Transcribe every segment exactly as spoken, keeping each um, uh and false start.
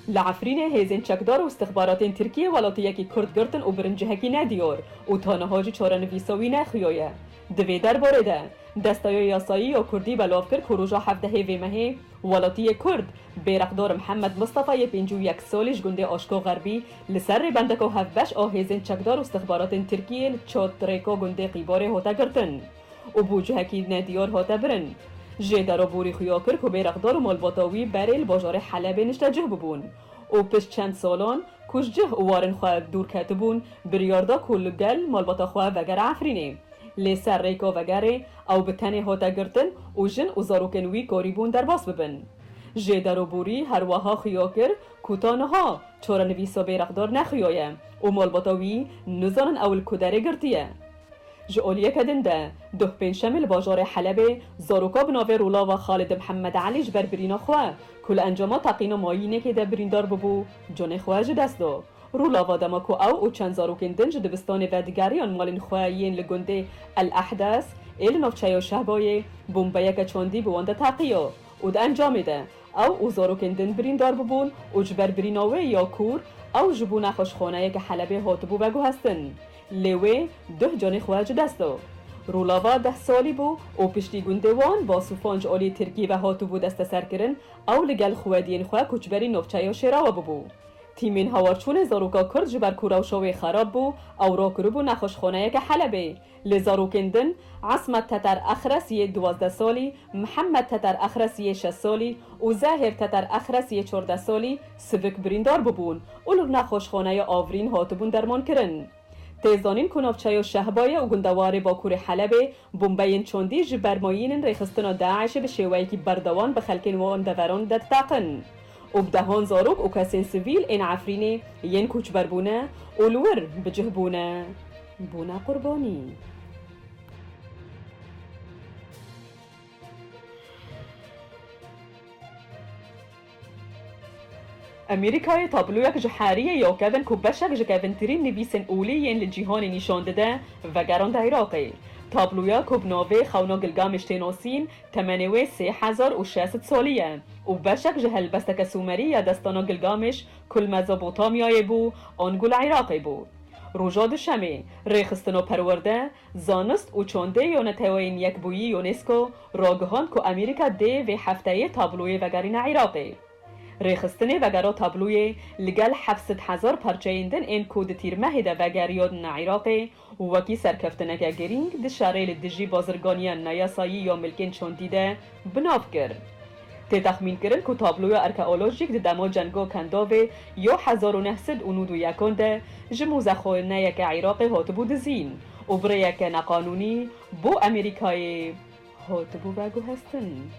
Li Efrînê hêzên çekdar û istixbaratên Tirkiyê welatiyekî Kurd girtin û birin cihekî nediyar û ta niha jî çarenivîsa wî nexuyaye. Di vê derbarê de, Desteya Yasayî ya Kurdî belav kir ku roja hevdehê vê mehê welatiyê Kurd, bêreqdar Mihemed Mistefa yê pêncî û yek salî ji gundê Aşka Xerbî li ser rêbendeka hevbeş a hêzên çekdar û istixbaratên Tirkiyê li çatrêka gundê Qîbarê hate girtin û bû cihekî nediyar hate birin. Jêdero Borî xuya kir ku bêreqdar û malbata wî berê li bajarê Helebê niştecih bûbûn û pişt çend salan ku ji cih û warên xwe dûr ketibûn, biryar da ku li gel malbata xwe vegere Efrînê. Lê ser rêka vegerê ew bi tenê hate girtin û jin û zarokên wî karîbûn derbas bibin. Jêdero Borî her wiha xuya kir ku ta niha çarenivîsa bêreqdar nexuyaye û malbata wî nizanin ew li ku derê girtiye. Ji aliyeke din de, duh pêncşemê li bajarê Helebê zaroka bi navê Rûlava Xalid Mihemed Elî ji ber birîna xwe, ku li encama teqîna mayînekê de birîndar bûbû, canê xwe ji dest da. Rûlava dema ku ew û çend zarokên din ji dibistanê vedigeriyan malên xwe yên li gundê El Ehdes ê li navçeya Şehbayê, bombeyeke çandî bi wan de teqiya û di encamê de ew û zarokên din birîndar bûbûn û ji ber birîna wê ya kûr ew ji bo nexweşxaneyeke Helebê hatibû veguhestin. Lê wê duh canê xwe ji dest da. Rûlava deh salî bû û piştî gundê wan Basûfan ji aliyê Tirkiyê ve hatibû desteserkirin, ew li gel xwediyên xwe koçberî navçeya Şêrawe bûbû. Tîmên hawarçûnê zaroka Kurd ji ber ku rewşa wê xerab bû, ew rakiribû nexweşxaneyeke Helebê. Lê zarokên din, Esmet Teter Exres yê duwazdeh salî, Mihemed Teter Exres yê şeş salî û Zehêr Teter Exres yê çardeh salî sivik birîndar bûbûn û li nexweşxaneya Avrîn hatibûn dermankirin. Tê zanîn ku navçeya Şehbayê û gundewarê Bakurê Helebê bombeyên çandî ji ber mayînên rêxistina DAIŞê bi şêweyekî berdewam bi xelkên wan deveran de diteqin û bi dehan zarok û kesên sivîl ên Efrînê yên koçber bûne û li wir bi cih bûne, bûne qurbanî. Amerîkayê tabloyek ji heriyê ya kevin ku beşek ji kevintirîn nivîsên olî yên li cîhanê nîşan dide, vegerand Iraqê. Tabloya ku bi navê Xewna Gilgameş tê nasîn, temenê wê sê hezar û şeş sed salî ye û beşek ji helbesteke Sûmerî ya destana Gilgameş ku li Mezopotamyayê bû, ango li Iraqê bû. Roja Duşemê, Rêxistina Perwerde, Zanist û Çandê ya Neteweyên Yekbûyî UNESCO ragihand ku Amerîka dê vê hefteyê tabloyê vegerîne Iraqê. Rêxistinê vegera tabloyê li gel heft sed hezar parçeyên din ên ku di tîrmehê de vegeriyane Iraqê wekî serkeftineke girîng di şerê li dijî bazirganiya neyasayî ya milkên çandî de bi nav kir. Tê texmînkirin ku tabloya arkeolojîk di dema cenga Kendavê ya hezar û neh sed û nod û yekan de ji mûzexaneyeke Iraqê hatibû dizîn û bi rêyeke neqanûnî bo Amerîkayê hatibû veguhestin.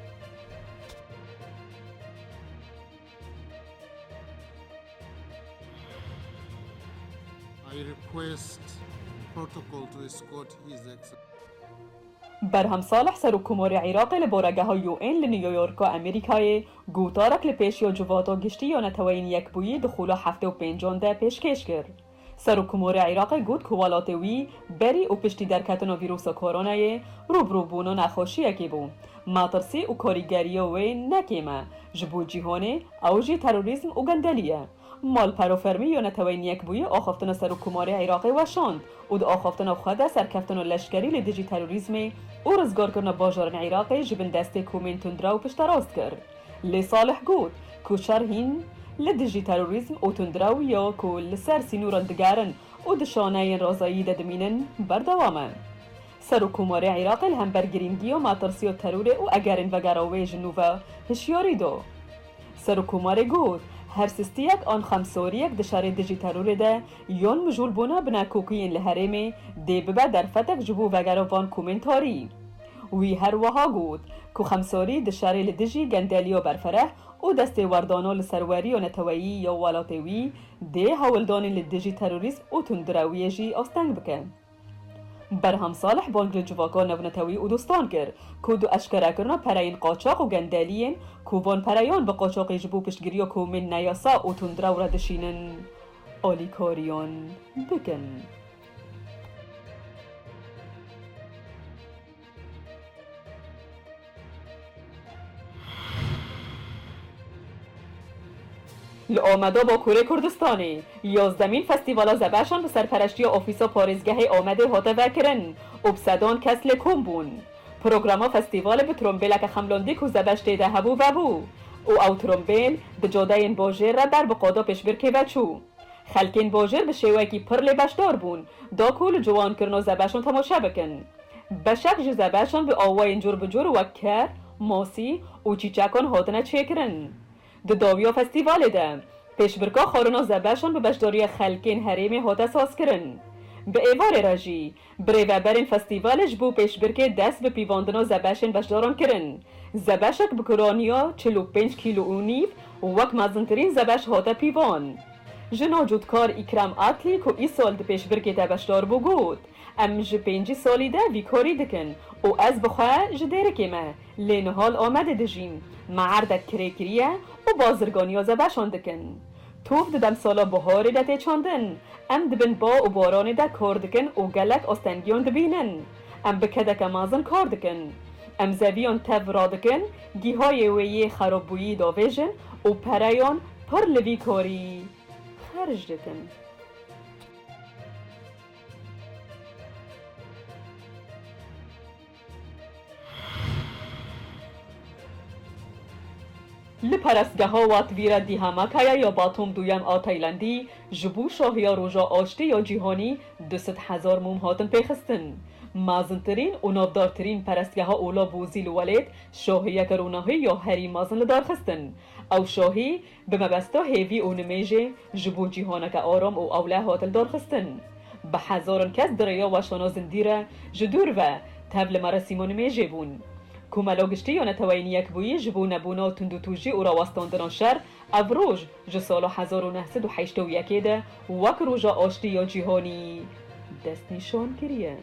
I request protocol to escort His Excellency. Berhem Salih, Serokkomarê Iraqê, li baregeha U N li New Yorka Amerîkayê gotarek li pêşiya Civata Giştî ya Neteweyên Yekbûyî di xola heftê û pêncan de pêşkêş kir. Serokkomarê Iraqê got ku welatê wî berî û piştî derketina vîrusa koronayê rûbirûbûna nexweşiyekê bû. Metirsî û karîgeriya wê ne kêm e ji bo cîhanê, ew jî terorîzm û gendelî ye. Malpero fermî ya Neteweyên Yekbûyî axaftina Serokkomarê Iraqê weşand û di axaftina xwe de serkeftina leşkerî li dijî terorîzmê û rizgarkirina bajarên Iraqê ji bin destê komên tundrew pişterast kir. Lê Salih got ku şer hîn li dijî terorîzm û tundrew ya ku li ser sînoran digerin û di şaneyên razayî de dimînin, berdewam e. Serokkomarê Iraqê li hember girîngiya metirsiya terorê û egerên vegera wê ji nû ve hişyarî da. Serokkomarê got, her sistiyek an xemsariyek di şerê dijî terorê de yan mijûlbûna binekokiyên li herêmê dê bibe derfetek ji bo vegera van komên tarî. Wî her wiha got ku xemsarî di şerê li dijî gendeliya berfereh û destêwerdana li serweriya neteweyî ya welatê wî dê hewldanên li dijî terorîzm û tundrewiyê jî asteng bike. Berham Salih bang li civaka navnetewî û dostan kir ku di eşkerekirina pereyên qaçax û gendeliyên ku van pereyan bi qaçaxî ji bo piştgiriya komên neyasa û tundrew re dişînin, alîkariyan bikin. Li Ameda Bakurê Kurdistanê yazdemîn Festîvala Zebeşan bi serpereştiya Ofîsa Parêzgehê Amedê hate vekirin û bi sedan kes lê kom bûn. Programa festîvalê bi trombêleke xemlandî ku zebeş tê de hebû vebû û ew trombêl di cadeyên bajêr re ber bi qada pêşbirkê ve çû. Xelkên bajêr bi şêwekî pir lê beşdar bûn da ku li ciwankirina zebeşan temaşe bikin. Beşek ji zebeşan bi awayên cûr bi cûr wek ker, masî û çîçekan hatine çêkirin. Di dawiya festîvalê de pêşbirka xwarina zebeşan bi beşdariya xelkên herêmê hate sazkirin. Bi êvarê re jî birêveberên festîvalê ji bo pêşbirkê dest bi pîvandina zebeşên beşdaran kirin. Zebeşek bi kuraniya çil û pênc kîlo û nîv wek mezintirîn zebeş hate pîvan. Jina cûtkar Îkrem Atlî ku îsal di pêşbirkê de beşdar bû got, Em ji pêncî salî de vî karî dikin û ez bi xwe ji Dêrikê me, lê niha li Amedê dijîm. Me erdek kirê kiriye û bazirganiya zebeşan dikin. Tov di demsala biharê de tê çandin. Em di bin ba û baranê de kar dikin û gelek astengiyan dibînin. Em bi kedeke mezin kar dikin. Em zeviyan tev radikin, gîhayê wê yê xerabbûyî davêjin û pereyan pir li vî karî xerc dikin. Li perestgeha Watvîra Dihamakaya ya Batum Duyem a Taylandî ji bo şahiya Roja Aştî ya Cîhanî du sed hezar mûm hatin pêxistin. Mezintirîn û navdartirîn perestgeha ola bozî li welêt şahiyeke ronahî ya herî mezin li dar xistin. Ew şahî bi mebesta hêvî û nimêjê ji bo cîhaneke aram û ewle hat lidarxistin. Bi hezaran kes di rêya weşana zindî re ji dûr ve tev li merasîma nimêjê bûn. Komela Giştî ya Neteweyên Yekbûyî ji bo nebûna tundûtûjî û rawestandina şer ev roj ji sala hezar û neh sed û heştê û yekê de wek Roja Aştî ya Cîhanî destnîşan kiriye.